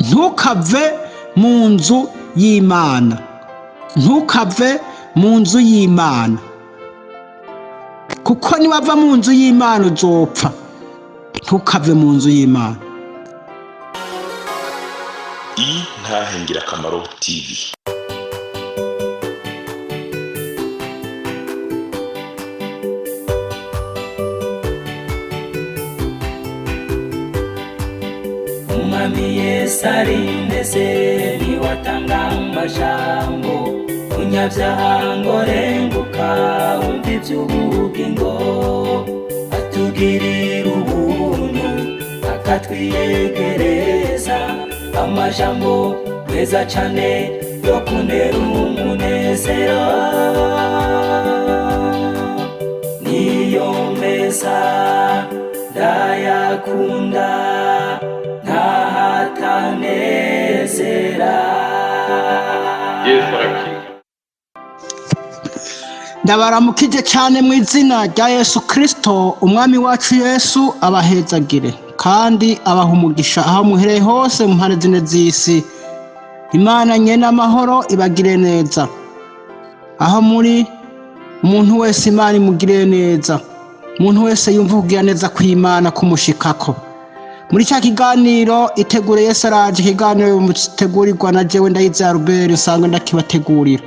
Ntukave mu nzu y'Imana, ntukave mu nzu y'Imana, kuko niwava mu nzu y'Imana uzopfa. Ntukave mu nzu y'Imana. Intahe Ngirakamaro TV. Umwami Yesu ari mbese niwatanga amajambo, munyabyaha ngo renguka wumva iby'ubugingo, atugirira ubuntu akatwiyegereza amajambo meza cane yo kuntera umunezero, niyo meza ndayakunda ntahatanezera. Yesu arakiza. Ndabaramukije cyane mu izina rya Yesu Kirisito Umwami wacu. Yesu abahezagire kandi abaha umugisha aho muhereye hose mu mpande zine z'isi. Imana nyene amahoro ibagire neza aho muri. Umuntu wese Imana imugire neza, umuntu wese yumva kugira neza kw'Imana kumushikako. Muri cya kiganiro Itegure Yesu Araje, ikiganiro mutegurirwa na jewe Ndayizeye Albert usanga ndakibategurira,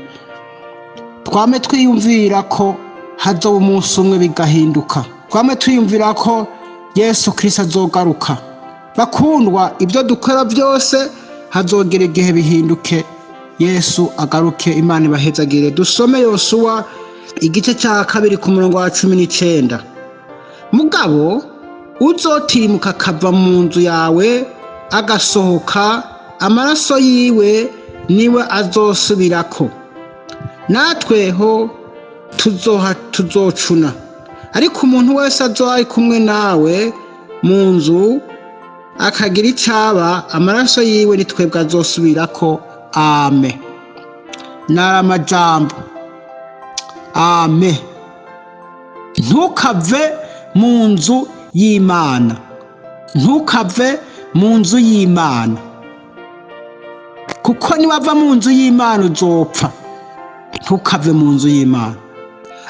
twame twiyumvira ko hazoba umunsi umwe bigahinduka, twame twiyumvira ko Yesu Kirisito azogaruka. Bakundwa, ibyo dukora byose hazogera igihe bihinduke, Yesu agaruke. Imana ibahezagire. Dusome Yosuwa igice cya 2 ku murongo wa 19: "Mugabo uzotirimuka akava mu nzu yawe agasohoka, amaraso yiwe niwe azosubirako, natweho tuzoha tuzocuna. Ariko umuntu wese azoba ari kumwe nawe mu nzu akagira icaba, amaraso yiwe ni twebwe azosubirako. Ame." Nari amajambo. Ame. Ntukave mu nzu y'Imana, ntukave mu nzu y'Imana, kuko niwava mu nzu y'Imana uzopfa. Ntukave mu nzu y'Imana.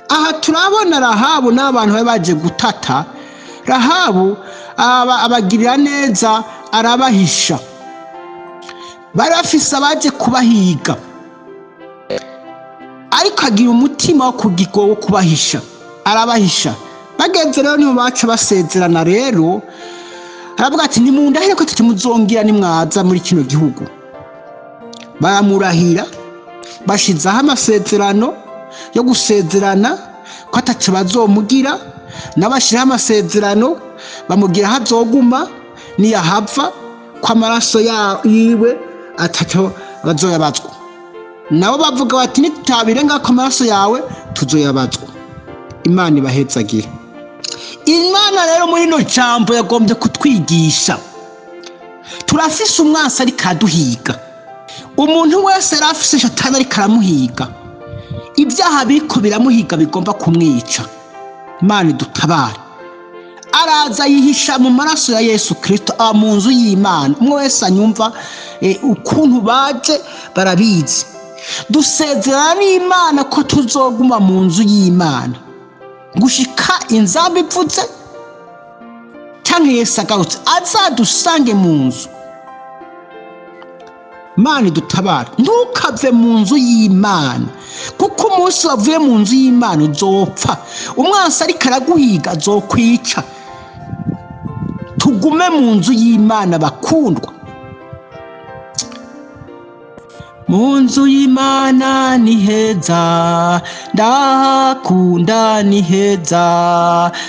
Aha turabona Rahabu n'abantu bari baje gutata. Rahabu abagirira neza, arabahisha. Bari bafise abaje kubahiga, ariko agira umutima wo kugigo wo kubahisha, arabahisha. Bagenze rero nibo baca basezerana. Rero aravuga ati: "Nimundahire ko tutimuzongera nimwaza muri kino gihugu." Baramurahira, bashizaho amasezerano yo gusezerana ko ataco bazomugira. Nabashiraho amasezerano, bamugira aho azoguma, niyahava ko amaraso yiwe ataco bazoyabazwa. Nabo bavuga bati: "Nitutabirengako amaraso yawe tuzoyabazwa." Imana ibahezagire. Imana rero muri ino jambo yagombye kutwigisha: turafise umwansi ariko araduhiga. Umuntu wese yari afise Shatani ariko aramuhiga, ibyaha biriko biramuhiga bigomba kumwica. Imana idutabare. Araza yihisha mu maraso ya Yesu Kirisito, aba mu nzu y'Imana. Umwe wese anyumva, ukuntu baje barabizi. Dusezerana n'Imana ko tuzoguma mu nzu y'Imana gushika inzamba ivutse canke Yesu agarutse, azadusange mu nzu. Imana idutabare. Ntukave mu nzu y'Imana, kuko umunsi wavuye mu nzu y'Imana uzopfa. Umwansi ariko araguhiga, azokwica. Tugume mu nzu y'Imana, bakundwa. Mu nzu y'Imana ni heza, ndahakunda ni heza,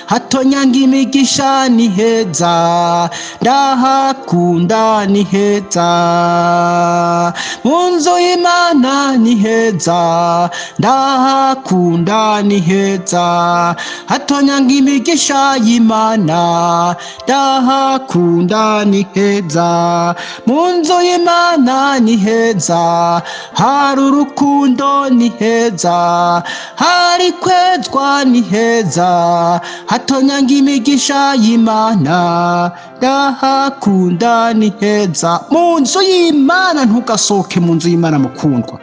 hatonyanga imigisha ni heza, ndahakunda ni heza. Mu nzu y'Imana ni heza, ndahakunda ni heza, hatonyanga imigisha y'Imana, ndahakunda ni heza. Mu nzu y'Imana ni heza. Hari urukundo ni heza, hari kwezwa ni heza, hatonyanga imigisha y'Imana, ndahakunda ni heza. Mu nzu y'Imana, ntugasohoke mu nzu y'Imana mukundwa.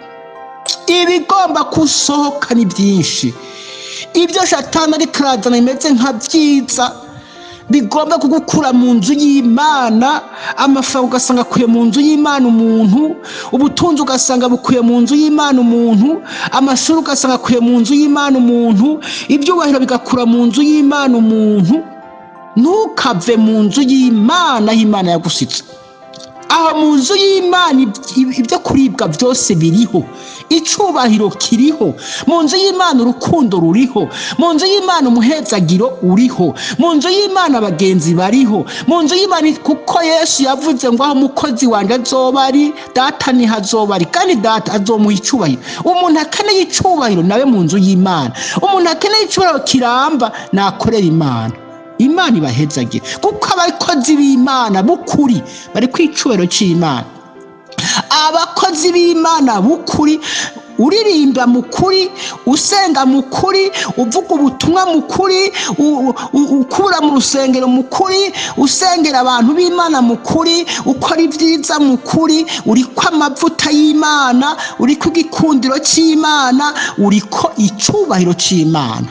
Ibigomba gusohoka ni byinshi. Ibyo Shatani ariko arazana bimeze nka byiza bigomba kugukura mu nzu y'Imana. Amafaranga ugasanga akuye mu nzu y'Imana umuntu, ubutunzi ugasanga bukuye mu nzu y'Imana umuntu, amashuri ugasanga akuye mu nzu y'Imana umuntu, ibyubahiro bigakura mu nzu y'Imana umuntu. Ntukave mu nzu y'Imana aho Imana yagusitse. Aho mu nzu y'Imana ibyo kuribwa byose biriho, icubahiro kiriho mu nzu y'Imana, urukundo ruriho mu nzu y'Imana, umuhezagiro uriho mu nzu y'Imana, abagenzi bariho mu nzu y'Imana, kuko Yesu yavuze ngo: "Aho umukozi wanjye azoba ari, Data niho azoba ari, kandi Data azomuha icubahiro." Umuntu akeneye icubahiro nawe mu nzu y'Imana, umuntu akeneye icubahiro kiramba nakorera Imana. Imana ibahezagire, kuko abakozi b'Imana b'ukuri bari ku icubahiro cy'Imana. Abakozi b'Imana b'ukuri, uririmba mu kuri, usenga mu kuri, uvuga ubutumwa mu kuri, ukura mu rusengero mu kuri, usengera abantu b'Imana mu kuri, ukora ibyiza mu kuri, uriko amavuta y'Imana, uriko igikundiro cy'Imana, uriko icubahiro cy'Imana.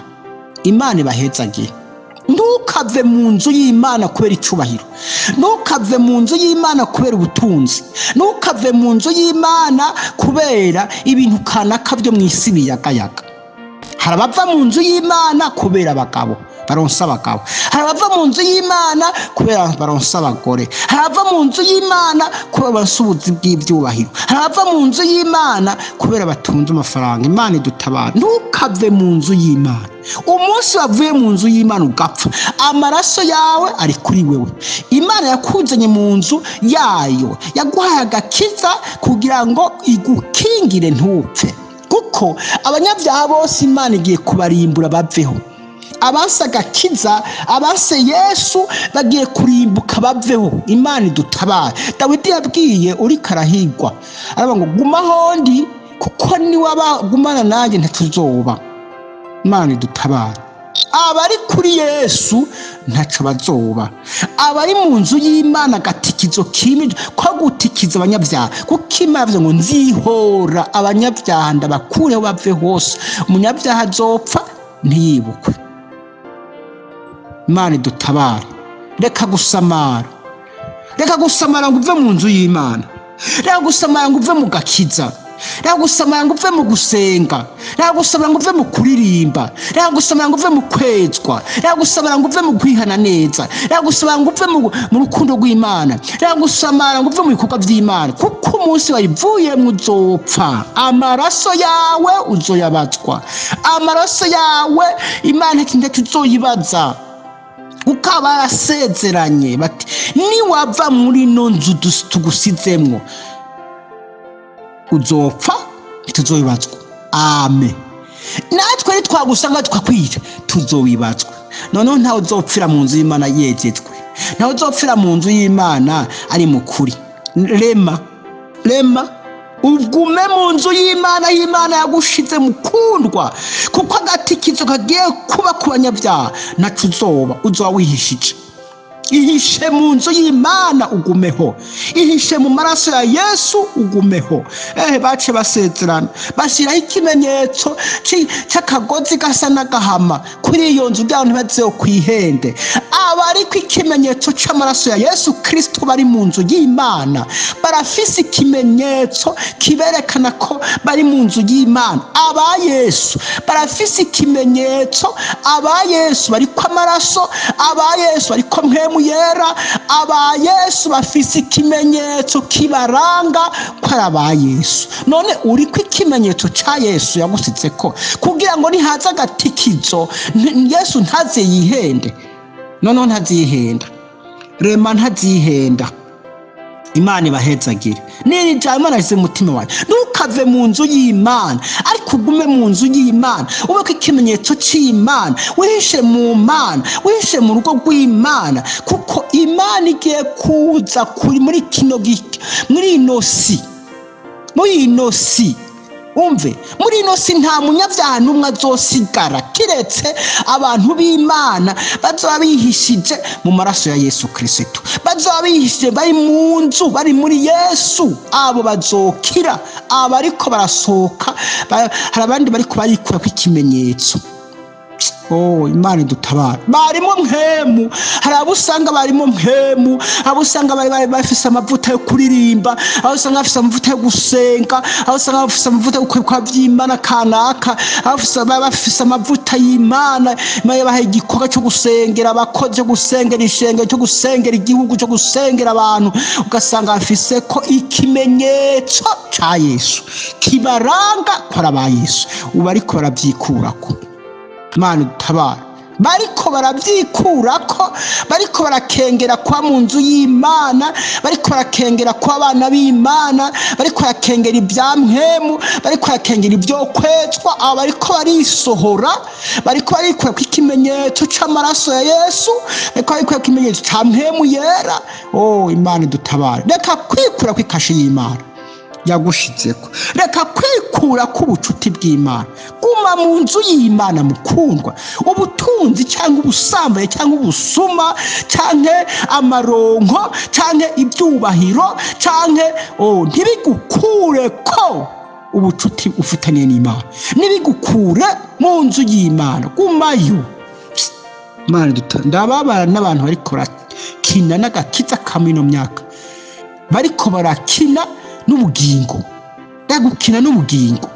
Imana ibahezagire. Ntukave mu nzu y'Imana kubera icubahiro, ntukave mu nzu y'Imana kubera ubutunzi, ntukave mu nzu y'Imana kubera ibintu kanaka byo mu isi biyagayaga. Hari abava mu nzu y'Imana kubera abagabo, baronsa abagabo. Hari abava mu nzu y'Imana kubera baronsa abagore. Hari abava mu nzu y'Imana kubera baronsa ubuzi bw'ibyubahiro. Hari abava mu nzu y'Imana kubera batunze amafaranga. Imana idutabara. Ntukave mu nzu y'Imana. Umunsi wavuye mu nzu y'Imana ugapfa, amaraso yawe ari kuri wewe. Imana yakuzanye mu nzu yayo, yaguhaye agakiza kugira ngo igukingire ntupfe, kuko abanyabyaha bose Imana igiye kubarimbura baveho. Abanse agakiza, abanse Yesu, bagiye kurimbuka baveho. Imana idutabare. Dawidi yabwiye uriko arahigwa, aravuga ngo: "Guma ahondi, kuko niwabagumana nanjye ntatuzoba." Imana idutabare. Abari kuri Yesu ntaco bazoba. Abari mu nzu y'Imana, agatikizo kimwe ko gutikiza abanyabyaha, kuko Imana yavuze ngo: "Nzihora abanyabyaha ndabakureho bave hose." Umunyabyaha azopfa ntiyibukwe. Imana idutabare. Reka gusamara, reka gusamara ngo uve mu nzu y'Imana, reka gusamara ngo uve mu gakiza, reka gusamara ngo uve mu gusenga, reka gusamara ngo uve mu kuririmba, reka gusamara ngo uve mu kwezwa, reka gusamara ngo uve mu kwihana neza, reka gusamara ngo uve mu rukundo rw'Imana, reka gusamara ngo uve mu bikorwa by'Imana, kuko umunsi wayivuyemo uzopfa. Amaraso yawe uzoyabazwa, amaraso yawe Imana ikintu tuzoyibaza, kuko barasezeranye bati: "Niwava muri ino nzu tugusizemwo uzopfa, ntituzobibazwa." Ame natwe nitwagusanga tukakwica tuzobibazwa. Noneho ntawe uzopfira mu nzu y'Imana yejejwe, ntawe uzopfira mu nzu y'Imana ari mu kuri. Rema, rema, ugume mu nzu y'Imana, y'Imana yagushize mukundwa, kuko agatikizo kagiye kuba ku banyabyaha naco uzoba, uzoba wihishije. Ihishe mu nzu y'Imana ugumeho, ihishe mu maraso ya Yesu ugumeho. Ehe, bace basezerana, bashyiraho ikimenyetso c'akagozi gasa n'agahama kuri iyo nzu kugira ngo ntibazeho kwihende. Abariko ikimenyetso c'amaraso ya Yesu Kristo bari mu nzu y'Imana, barafise ikimenyetso kiberekana ko bari mu nzu y'Imana. Aba Yesu barafise ikimenyetso, aba Yesu bariko amaraso, aba Yesu bariko mpwemu yera, aba Yesu bafise ikimenyetso kibaranga ko ari aba Yesu. None uriko ikimenyetso ca Yesu yagusitseko kugira ngo nihaza agatikizo Yesu ntaze yihende? Noneho ntazihenda, rema ntazihenda. Imana ibahezagire. N'iri jambo Imana yashyize mu mutima wawe: ntukave mu nzu y'Imana, ariko ugume mu nzu y'Imana, ube ko ikimenyetso cy'Imana, wihishe mu Mana, wihishe mu rugo rw'Imana, kuko Imana igiye kuza kuri muri kino muri ino si. Muri ino si, umve, muri ino si nta munyabyaha n'umwe azosigara, kiretse abantu b'Imana bazoba bihishije mu maraso ya Yesu Kristo, bazoba bihishije bari mu nzu, bari muri Yesu. Abo bazokira. Abo ariko barasohoka, hari abandi bariko barikurako ikimenyetso. Oh, Imana idutabara. Barimo mpemu, hari abo usanga barimo mpemu, abo usanga bari bafise amavuta yo kuririmba, abo usanga bafise amavuta yo gusenga, abo usanga bafise amavuta yo gukora by'Imana kanaka, abo bari bafise amavuta y'Imana. Imana yabahaye igikorwa cyo gusengera abakozi, cyo gusengera ishengero, cyo gusengera igihugu, cyo gusengera abantu, ugasanga bafise ko ikimenyetso ca Yesu kibaranga ko ari aba Yesu. Ubu ariko barabyikurako. Imana idutabara. Bariko barabyikurako, bariko barakengera kwa mu nzu y'Imana, bariko barakengera kwa abana b'Imana, bariko barakengera ibya mpemu, bariko barakengera ibyo kwezwa. Abo bariko barisohora, bariko barikura ku ikimenyetso c'amaraso ya Yesu, bariko barikura ku ikimenyetso ca mpemu yera. Oh, Imana idutabara. Reka kwikura kw'ikashi y'Imana yagushizeko, reka kwikura k'ubucuti bw'Imana. Guma mu nzu y'Imana, mukundwa. Ubutunzi cyangwa ubusambanyi cyangwa ubusuma cyangwa amaronko cyangwa ibyubahiro cyangwa, oh, ntibigukure ko ubucuti ufitaniye n'Imana, ntibigukure mu nzu y'Imana. Gumayo. Imana ndababara n'abantu bariko barakina n'agakiza kamwe ino myaka, bariko barakina n'ubugingo. Reka gukina n'ubugingo,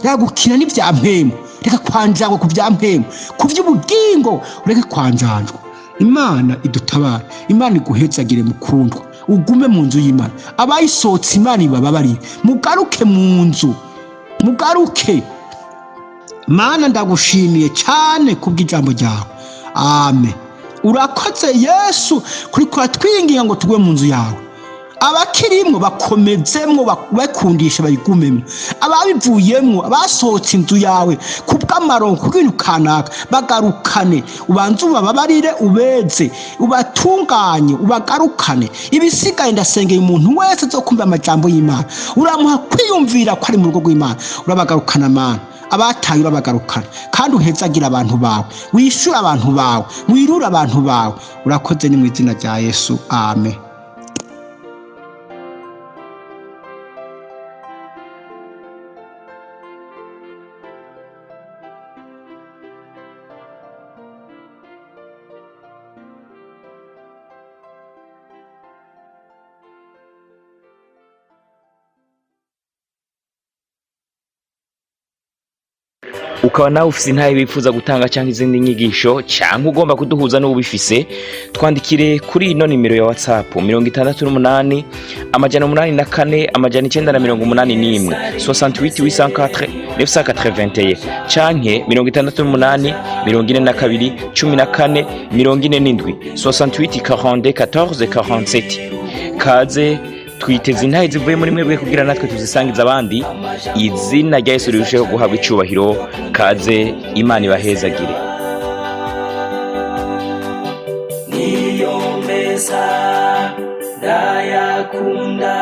reka gukina n'ibya mpemu, reka kwanjangwa ku bya mpemu, ku by'ubugingo ureke kwanjanjwa. Imana idutabara. Imana iguhezagire, mukundwa, ugume mu nzu y'Imana. Abayisohotse, Imana ibababarire, mugaruke mu nzu, mugaruke. Mana, ndagushimiye cyane kubw'ijambo ryawe. Amen. Urakoze Yesu kuri kuratwinginga ngo tugwe mu nzu yawe. Abakirimwo bakomezemwo, bakundisha, bayigumemwo. Ababivuyemwo, abasohotse inzu yawe kubw'amaronko, kubw'ibintu kanaka, bagarukane. Ubanze ubababarire, ubeze, ubatunganye, ubagarukane. Ibisigaye, ndasengeye umuntu wese azokumva amajambo y'Imana, uramuha kwiyumvira ko ari mu rugo rw'Imana. Urabagarukana, Mana. Abataye urabagarukana, kandi uhezagira abantu bawe, wishyure abantu bawe, wirure abantu bawe. Urakoze, ni mu izina rya Yesu, amen. Ukaba nawe ufise intahe wifuza gutanga cyangwa izindi nyigisho, cyangwa ugomba kuduhuza n'ubifise, twandikire kuri ino nimero ya WhatsApp: 68 804 981, 68 804 981, canke 68 42 14 47, 68 42 14 47. Kaze, twiteze intahe zivuye muri mwebwe kugira natwe tuzisangize abandi, izina rya Yesu rirusheho guhabwa icubahiro. Kaze, Imana ibahezagire. Niyo meza ndayakunda.